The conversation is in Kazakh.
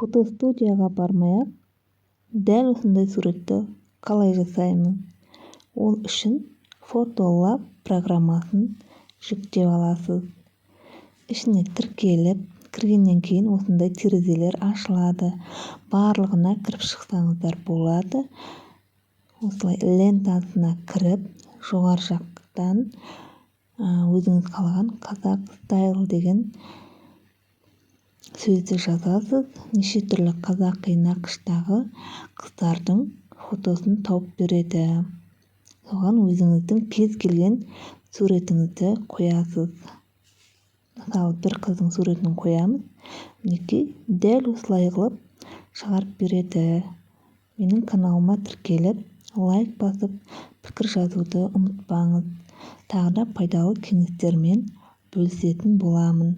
Фотостудияға бармай-ақ дәл осындай суретті қалай жасаймыз? Ол үшін Фотолаб программасын жүктеп аласыз. Ішіне тіркеліп кіргеннен кейін осындай терезелер ашылады. Барлығына кіріп шықсаңыздар болады. Осылай лентасына кіріп, жоғары жақтан өзіңіз қалаған «Қазақ стайл» деген сөзді жазасыз. Неше түрлі қазақи нақыштағы қыздардың фотосын тауып береді. Соған өзіңіздің кез келген суретіңізді қоясыз. Мысалы, бір қыздың суретін қоямыз. Мінекей, дәл осылай қылып шығарып береді. Менің каналыма тіркеліп, лайк басып, пікір жазуды ұмытпаңыз. Тағы да пайдалы кеңестермен бөлісетін боламын.